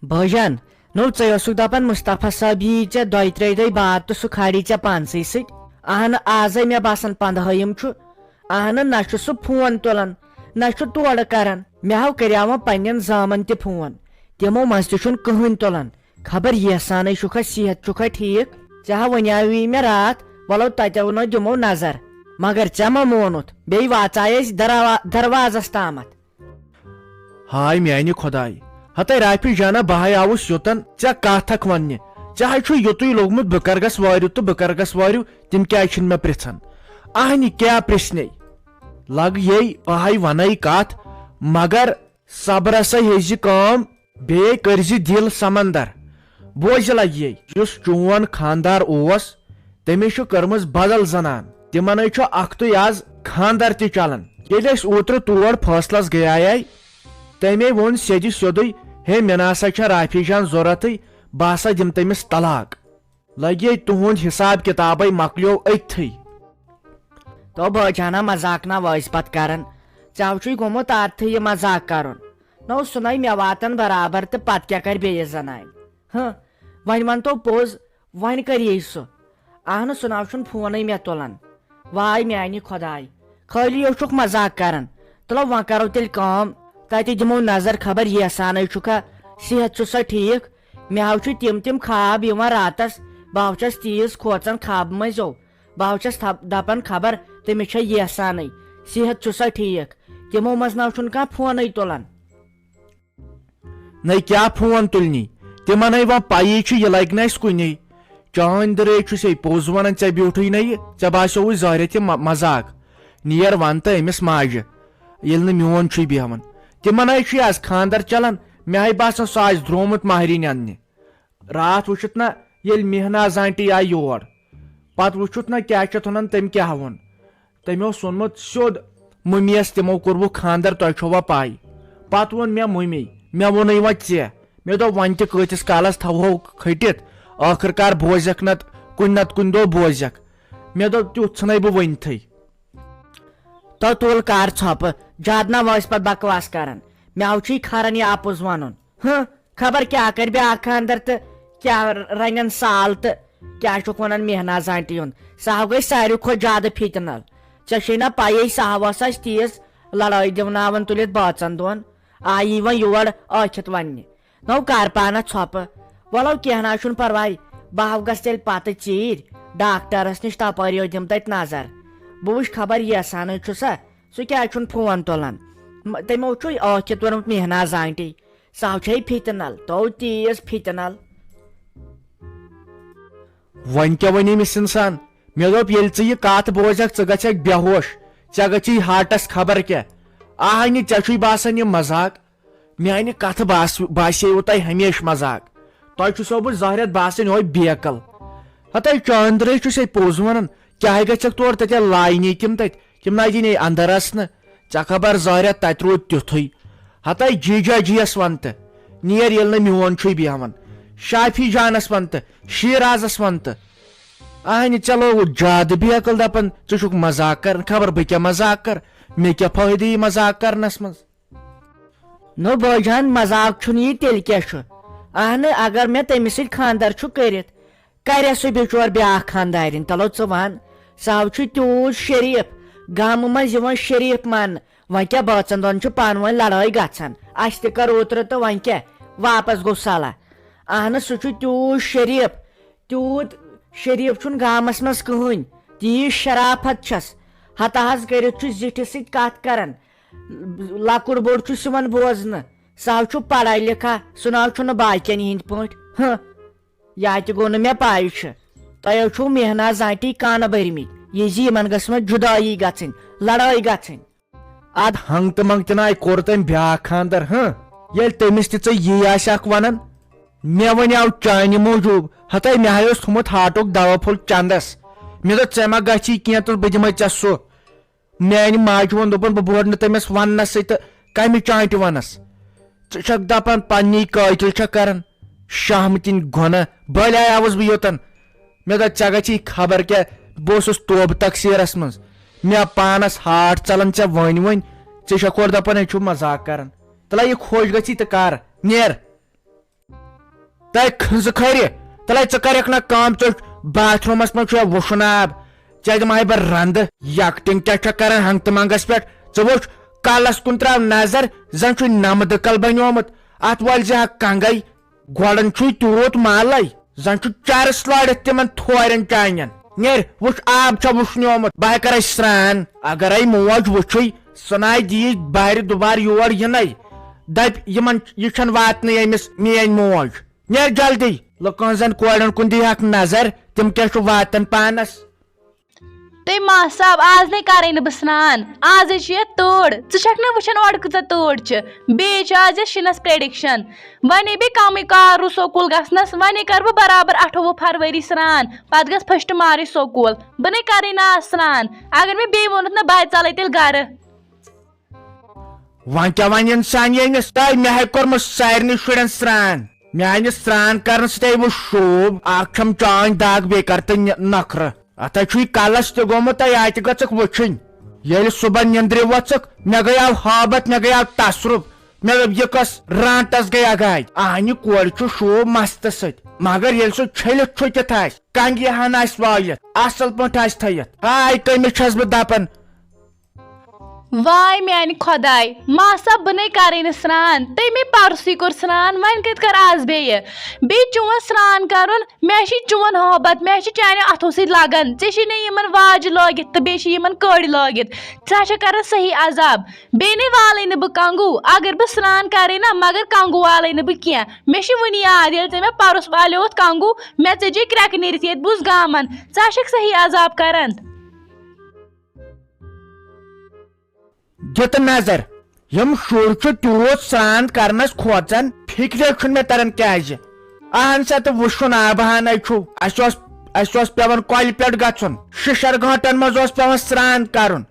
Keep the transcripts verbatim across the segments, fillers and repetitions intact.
بٲجان، نو ژے اوسُکھ دپان مصطفیٰ صٲب یی ژےٚ دۄیہِ ترٛیٚیہِ دۄہہِ بعد تہٕ سُہ کھالی ژےٚ پانسٕے سۭتۍ۔ اہنہٕ، آزے مےٚ باسان پندہٲیِم چھُ۔ اہنہٕ، نہ چھُ سُہ فون تُلان، نہ چھُ تورٕ کران۔ مےٚ ہاو کریاوم پننٮ۪ن زامن تہِ فون، تِمو منٛز تہِ چھُنہٕ کٕہٕنۍ تُلان۔ خبر یحسانٕے چھُکھا، صحت چھُکھا ٹھیٖک؟ ژےٚ ہا ونیاوی مےٚ راتھ، ولو تتٮ۪و نہ دِمو نظر، مگر ژےٚ ما مونُتھ، بیٚیہِ واژایے أسۍ دروا-، دروازس تامتھ۔ ہاے میانہِ خۄداے، ہتے رافی جانا، بہٕ ہاے آوُس یوٚتن ژےٚ کتھ اکھ وننہِ۔ ژےٚ ہاے چھُ یُتُے لوٚگمُت، بہٕ کر گژھ وٲرِو تہٕ بہٕ کر گژھ وٲرِو، تِم کیازِ چھِنہٕ مےٚ پرژھان؟ اہنہِ کیٛاہ پرژھنے؟ لگ یے، بہٕ ہاے ونَے کتھ، مگر صبرسے ہیٚزِ کٲم، بیٚیہِ کٔرزِ دِل سمندر۔ بوزِ لگہِ یے، یُس چون خاندار اوس، تٔمِس چھُ کٔرمٕژ بدل زنان۔ تِمنے چھُ اکھتُے از خاندر تہِ چلان۔ ییٚلہِ أسۍ اوترٕ تور فٲصلس گٔیایے، تٔمے ووٚن سیٚدِ سیوٚدُے، "ہے، مےٚ نہ سا چھےٚ رافی جان ضروٗرتٕے، بہٕ ہسا دِمہٕ تٔمِس طلاق۔" لگے تُہُنٛد حساب کتابے مۄکلیو أتتھٕے۔ تو بٲجانہ مذاق نہ وٲسۍ پتہٕ کران۔ ژےٚ چھُے گوٚمُت عادتھٕے یہِ مذاق کرُن۔ نو سُنے مےٚ واتان برابر تہٕ پتہٕ کیٛاہ کرِ بیٚیِس زنانہِ؟ ہہ، وۄنۍ ونتو پوٚز، وۄنۍ کر یی سُہ؟ اہنہٕ، سُہ ناو چھُنہٕ فونٕے مےٚ تُلان۔ واے میانہِ خۄداے، خٲلی یو چھُکھ مذاق کران۔ تُلو وۄنۍ کرو تیٚلہِ کٲم، تتہِ دِمو نظر خبر یحسانٕے چھُکھا، صحت چھُسا ٹھیٖک؟ مےٚ ہاو چھُ تِم تِم خواب یِوان راتس، بہٕ ہاو چھَس تیٖژ کھوژان خوابہٕ مٔنٛزیو۔ بہٕ ہاو چھَس تھپ-، دپان خبر تٔمِس چھا یحسانٕے، صحت چھُسا ٹھیٖک؟ تِمو منٛز ناو چھُنہٕ کانٛہہ فونٕے تُلان۔ نَے کیٛاہ فون تُلنی؟ تِمن ہے وۄنۍ پَیی چھُ، یہِ لگہِ نہٕ اَسہِ کُنے۔ چٲنۍ دٕرے چھُسے پوٚز وَنان، ژےٚ بیوٗٹھٕے نہ یہِ، ژےٚ باسیووُے ظٲہرِ تہِ م-، مذاق۔ نیر وَن تہٕ أمِس ماجہِ، ییٚلہِ نہٕ میون چھُے بیہوان۔ تِمن ہے چھُے آز خاندر چلان، مےٚ ہے باسان سُہ آسہِ درٛومُت مہرِنۍ اَننہِ۔ راتھ وٕچھُتھ نہ ییٚلہِ مہناز آنٹی آیہِ یور، پتہٕ وٕچھُتھ نہ کیٛاہ چھِ اَتھ وَنان، تٔمۍ کیٛاہ ووٚن۔ تٔمۍ اوس ووٚنمُت سیوٚد مُمیَس، تِمو کوٚروُ خاندر، تۄہہِ چھوا پَے؟ پتہٕ ووٚن مےٚ مُمی، مےٚ ووٚنُے وۄنۍ ژےٚ۔ مےٚ دوٚپ وۄنۍ تہِ کۭتِس کالس تھاوہو کھٔٹِتھ، ٲخٕر کار بوزکھ نتہٕ کُنہِ نتہٕ کُنہِ دۄہ بوزکھ۔ مےٚ دوٚپ تیُتھ ژھٕنے بہٕ ؤنتھٕے۔ تو تُل کر ژھۄپہٕ، زیادٕ نہ وٲسۍ پتہٕ بکواس کران۔ مےٚ ہاو چھُے کھران یہِ اپُز ونُن۔ ہہ، خبر کیٛاہ کرِ بیٛاکھ خاندر تہٕ کیٛاہ رنن سال تہٕ کیٛاہ چھُکھ ونان مہناز آنٹی ہُنٛد۔ سۄ ہاو گٔے ساروی کھۄتہٕ زیادٕ فِتنل۔ ژےٚ چھے نہ پیی سۄ ہاو ٲس اسہِ تیز لڑٲے دِوناوان تُلِتھ بٲژن دۄن۔ آیی وۄنۍ یور ٲکھِتھ وننہِ۔ نو کر پانس ژھۄپہٕ۔ ولو کینٛہہ نہ چھُنہٕ پرواے، بہٕ ہاو گژھٕ تیٚلہِ پتہٕ ژیٖرۍ۔ ڈاکٹرس نِش تپٲرۍ یوت دِمہٕ تتہِ نظر۔ بہٕ وٕچھٕ خبر یژھانٕے چھُسا، سُہ کیٛازِ چھُنہٕ فون تُلان؟ م-، تٔمۍ اوس چھُے ٲکھِتھ ووٚنمُت مہناز آنٹی، سۄ ہاو چھے فِتنل، تو تیز فِتنل۔ وۄنۍ کیٛاہ وَنہِ أمِس اِنسان؟ مےٚ دوٚپ، ییٚلہِ ژٕ یہِ کَتھ بوزکھ، ژٕ گژھکھ بے ہوش، ژےٚ گژھی ہارٹس خبر کیٛاہ۔ آہنہِ، ژےٚ چھُے باسان یہِ مذاق؟ میانہِ کتھٕ باس-، باسیوٕ تۄہہِ ہمیشہٕ مذاق۔ تۄہہِ چھُسو بہٕ ظٲہرت باسان یِہوے بیکل۔ ہتے چاندرے چھُسے پوٚز ونان، کیاہ گژھکھ تور تتہِ لاینی تِم تتہِ، تِم نہ دِنے اندر اژنہٕ۔ ژےٚ خبر ظٲہرت تتہِ روٗد تیُتھُے۔ ہتے جیجا جیس ون تہٕ، نیر ییٚلہِ نہٕ میون چھُے بیہوان۔ شافی جانس ون تہٕ، شیرازس ون تہٕ۔ اہنہِ ژےٚ لوگُتھ زیادٕ بیکل دپان، ژٕ چھُکھ مذاق کران، خبر بہٕ کیاہ مذاق کر، مےٚ کیاہ فٲیدٕ یہِ مذاق کرنس منٛز؟ نو بٲجان، مذاق چھُنہٕ یہِ، تیٚلہِ کیٛاہ چھُ؟ اہنہٕ، اگر مےٚ تٔمِس سۭتۍ خانٛدر چھُ کٔرِتھ، کرِ سُہ بِچور بیٛاکھ خانٛدارِنۍ۔ تلو ژٕ وَن، سُہ ہاو چھُ تیوٗت شریٖف، گامہٕ منٛز یِوان شریٖف ماننہٕ۔ وۄنۍ کیٛاہ، بٲژن دۄن چھُ پانہٕ ؤنۍ لڑٲے گژھان، اَسہِ تہِ کٔر اوترٕ تہٕ وۄنۍ کیٛاہ، واپس گوٚو صلاح۔ اہنہٕ، سُہ چھُ تیوٗت شریٖف، تیوٗت شریٖف چھُنہٕ گامس منٛز کٕہٕنۍ، تیٖژ شرافت چھس۔ ہتہٕ حظ کٔرِتھ چھُ زِٹھِس سۭتۍ کتھ کران، لۄکُٹ بوٚڑ چھُ سِوَن بوزنہٕ، سُہ حظ چھُ پڑھا لِکھا، سُہ نہ حظ چھُنہٕ باقین ہِنٛدۍ پٲٹھۍ۔ ہہ، یا تہِ گوٚو نہٕ مےٚ پَے چھِ۔ تۄہہِ حظ چھُو مہناز آنٹی کانہٕ بٔرمٕتۍ، یہِ زِ یِمن گٔژھ وۄنۍ جُدٲیی گژھٕنۍ، لڑٲے گژھٕنۍ۔ اد ہنگ تہٕ منگ تہِ ناے کوٚر تٔمۍ بیٛاکھ خانٛدر، ہہ؟ ییٚلہِ تٔمِس تہِ ژےٚ یی آسہِ اکھ ونان، مےٚ وَنیٛاو چانہِ موٗجوٗب، ہتے مےٚ ہاے اوس تھوٚمُت ہارٹُک دوا پھوٚل چندس۔ مےٚ دوٚپ، ژےٚ ما گژھی کینٛہہ تہٕ بہٕ دِمے ژےٚ سُہ۔ میانہِ ماجہِ ووٚن، دوٚپُن، بہٕ بوڑ نہٕ تٔمِس وننسٕے تہٕ کمہِ چانٹہِ ونس؟ ژٕ چھکھ دپان پننی قٲتل چھکھ کران۔ شہمہٕ کِنۍ گۄنہ بٔلۍ آیاوس بہٕ یوٚتن۔ مےٚ دوٚپ، ژےٚ گژھی خبر کیٛاہ، بہٕ اوسُس توبہٕ تقصیرس منٛز۔ مےٚ پانس ہارٹ ژلان ژےٚ ؤنۍ ؤنۍ، ژٕ چھکھ اورٕ دپان ہے چھُ مذاق کران۔ تلہ یہِ خۄش گژھی تہٕ کر، نیر۔ تہٕ کھنٛزٕ کھرِ، تہٕ لَے ژٕ کَرٮ۪کھ نہ کٲم، ژٕ باتھ روٗمَس منٛز چھُ وُشُن آب، ژےٚ دِمہٕ ہاے بہٕ رَنٛدٕ۔ یَکٹِنٛگ کیٛاہ چھےٚ کَران ہنٛگتہٕ منٛگَس پٮ۪ٹھ؟ ژٕ وٕچھ، کَلَس کُن ترٛاو نظر، زَن چھُے نَمہٕ دٕکَل بَنیومُت۔ اَتھ وٲلۍ زِ ہا کنٛگَے، گۄڈَن چھُے تیوٗت مالَے، زَن چھُ چرس لٲرِتھ تِمَن تھورٮ۪ن چانٮ۪ن۔ نیر، وٕچھ، آب چھا وُشنیومُت، بہٕ ہا کَرَے سرٛان۔ اگرے موج وٕچھُے، سُہ ناے دِیہِ بارِ دُبارٕ یور یِنَے۔ دَپہِ، یِمَن، یہِ چھَنہٕ واتنٕے أمِس میٛٲنۍ موج۔ نیر جلدی، لُکن زَن کورٮ۪ن کُن دی ہاکھ نظر، تِم کیٛاہ چھُ واتان پانَس۔ تٔمۍ ماس صٲب، آز نے کرے نہٕ بہٕ سرٛان، آزے چھِ یتھ تۭر، ژٕ چھکھ نہ وٕچھان اورٕ کۭژاہ تۭر چھِ، بیٚیہِ چھِ آز یتھ شِنس prediction۔ وۄنۍ بیٚیہِ کمٕے کارو سکوٗل گژھنس، وۄنۍ کر بہٕ برابر اَٹھووُہ فروری سرٛان، پتہٕ گژھ first March سکوٗل، بہٕ نے کرے نہٕ آز سرٛان۔ اگر مےٚ بیٚیہِ ووٚنُتھ نہ، بہٕ ژلے تیٚلہِ گرٕ۔ وۄنۍ کیٛاہ وَنہِ اِنسان ییٚمِس؟ تۄہہِ مےٚ ہے کوٚرمُت سارنٕے شُرٮ۪ن سرٛان۔ میٛانہِ سرٛان کرنہٕ سۭتۍ ہے وُچھ شوٗب۔ اکھ چھَم چانۍ دگ، بیٚیہِ کر تہٕ نہِ-، نخرٕ۔ اَتھ ہے چھُے کلس تہِ گوٚمُت، تہٕ یا تہِ گٔژھکھ وٕچھِنۍ۔ ییٚلہِ صُبحن نِندرِ وۄژٕکھ، مےٚ گٔیاو ہٲبتھ، مےٚ گٔیاو تصرُف۔ مےٚ دوٚپ، یہِ کۄس رانٛٹس گٔے اگاے؟ اہنہِ کورِ چھُ شوٗب مستہٕ سۭتۍ، مگر ییٚلہِ سُہ چھٔلِتھ چھُکِتھ آسہِ، کنگہِ ہن آسہِ وٲلِتھ، اصل پٲٹھۍ آسہِ تھٲیِتھ۔ ہاے، کٔمِس چھَس بہٕ دپان؟ واے میانہِ خۄداے، ماسا بہٕ نے کرے نہٕ سران، تٔمۍ مے پرسٕے کوٚر سران، وۄنۍ کتہِ کر آز بیٚیہِ؟ بیٚیہِ چون سران کرُن، مےٚ چھِ چون ہٲبت، مےٚ چھِ چانیو اتھو سۭتۍ لگان، ژےٚ چھِ نے یِمن واجہِ لٲگِتھ تہٕ بیٚیہِ چھِ یِمن کٔڑۍ لٲگِتھ، ژٕ ہا چھکھ کران صحیح عذاب، بیٚیہِ نے والے نہٕ بہٕ کنگو، اگر بہٕ سران کرے نا مگر کنگو والے نہٕ بہٕ کینٛہہ، مےٚ چھِ وُنہِ یاد ییٚلہِ ژےٚ مےٚ پرُس والیوتھ کنگو، مےٚ ژٔجے کرٛٮ۪کہٕ نیٖرِتھ ییٚتہِ بوٗز گامن، ژٕ ہا چھکھ صحیح عذاب کران۔ دِتہٕ نظر، یِم شُرۍ چھِ تیوٗت سرٛان کرنس کھوژان، فِکرے چھُنہٕ مےٚ تران کیازِ۔ اہن سا، تہٕ وُشُن آبہٕ ہانَے چھُ۔ اسہِ اوس، اسہِ اوس پٮ۪وان کۄلہِ پٮ۪ٹھ گژھُن، شِشر گٲنٹن منٛز اوس پٮ۪وان سرٛان کرُن۔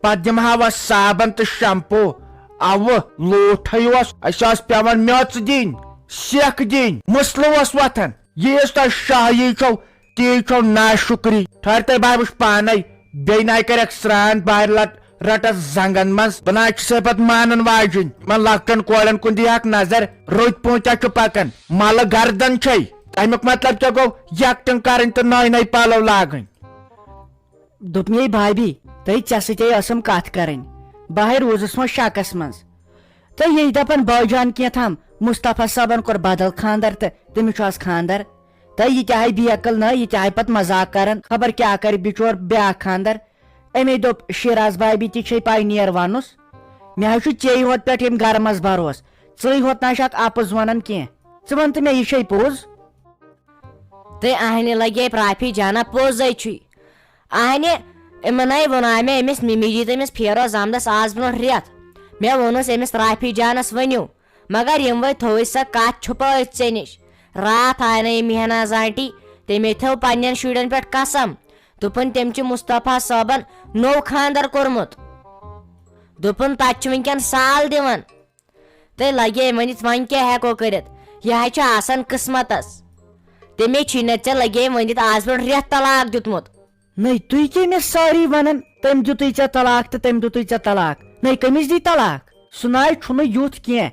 پتہٕ دِمہٕ ہاوس صابن تہٕ شمپو۔ اوٕ، لوٗٹھٕے اوس، اسہِ ٲس پٮ۪وان میٚژ دِنۍ، سیٚکھ دِنۍ، مسلہٕ اوس وۄتھان۔ ییٖژ تۄہہِ شاہی چھو، تی چھو ناشُکری۔ ٹھہر تۄہہِ بہٕ وٕچھ پانے، بیٚیہِ ناے کرٮ۪کھ سرٛان، بارِ لٹ رٹس زنگن منٛز۔ بہٕ ناے چھُسے پتہٕ مانن واجِنۍ۔ یِمن لۄکٹٮ۪ن کورٮ۪ن کُن دی اکھ نظر، رٔتۍ پٲٹھۍ کیٛاہ چھُ پکان؟ ملہٕ گردن چھے۔ تمیُک مطلب کیٛاہ گوٚو؟ یکٹِنگ کرٕنۍ تہٕ نٔے نٔے پلو لاگٕنۍ۔ دوٚپمے بھابی، تہٕ ژےٚ سۭتۍ ٲسٕم کتھ کرٕنۍ۔ بہٕ ہے روٗزٕس وۄنۍ شکس منٛز۔ تہٕ یہِ دپان بٲے جان کینٛہہ تام، مصطفیٰ صٲبن کوٚر بدل خاندر تہٕ تٔمِس چھُ آز خاندر۔ تہٕ یہِ تہِ آیہِ بیقل نہ، یہِ تہِ آیہِ پتہٕ مذاق کران، خبر کیٛاہ کرِ بچور بیٛاکھ خاندر۔ أمے دوٚپ، شیراز بھابی تہِ چھے پاے نیر ونُس۔ مےٚ حظ چھُ ژے یوت پٮ۪ٹھ ییٚمہِ گرٕ منٛز بھروسہٕ۔ ژٕے ہوت نہ چھکھ اپُز ونان کینٛہہ۔ ژٕ وَن تہٕ مےٚ، یہِ چھے پوٚز؟ تہٕ اہنہِ لگے پرافی جانا پوٚزے چھُے۔ اہنہِ، یِمن ہے ووٚناے مےٚ أمِس مِمی جی تہٕ أمِس پھیرو زامدس آز برونٛٹھ رٮ۪تھ۔ مےٚ ووٚنُس أمِس رافی جانس ؤنِو، مگر یِم وٲتۍ تھووٕے سۄ کتھ چھُپٲوِتھ ژےٚ نِش۔ راتھ آے نہٕ یہِ مہناز آنٹی، تٔمۍ تھٲو پننٮ۪ن شُرٮ۪ن پٮ۪ٹھ قسم، دوٚپُن تٔمۍ چھُ مصطفیٰ صٲبن نوٚو خاندر کوٚرمُت۔ دوٚپُن تتہِ چھُ وٕنکٮ۪ن سال دِوان۔ تہٕ لگے ؤنِتھ وۄنۍ کیٛاہ ہٮ۪کو کٔرِتھ، یہِ حظ چھُ آسان قٕسمتس۔ تٔمے چھُے نہ ژےٚ لگے ؤنِتھ آز برونٛٹھ رٮ۪تھ طلاق دیُتمُت۔ نٔے، تُہۍ کیٛاہ مےٚ سٲری ونان، تٔمۍ دیُتُے ژےٚ طلاق تہٕ تٔمۍ دیُتُے ژےٚ طلاق؟ نٔے، کٔمِس دی طلاق؟ سُہ ناے چھُنہٕ یُتھ کینٛہہ۔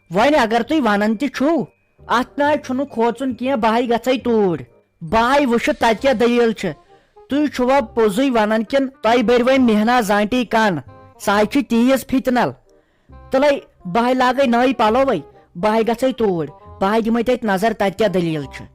وۄنۍ اگر تُہۍ ونان تہِ چھُو، اتھ ناے چھُنہٕ کھوژُن کینٛہہ، بہٕ ہاے گژھے توٗرۍ۔ بہٕ ہاے وٕچھٕ تتہِ کیٛاہ دٔلیٖل چھِ۔ تُہۍ چھُوا پوٚزُے ونان کِنہٕ تۄہہِ بٔرۍ وۄنۍ مہناز آنٹی کن؟ سۄ ہاے چھِ تیٖژ فِتنل۔ تہٕ لَے، بہٕ ہاے لاگے نٔے پلو وَے، بہٕ ہاے گژھے توٗرۍ، بہٕ ہاے دِمے تَتہِ نظر تَتہِ کیٛاہ دٔلیٖل چھِ۔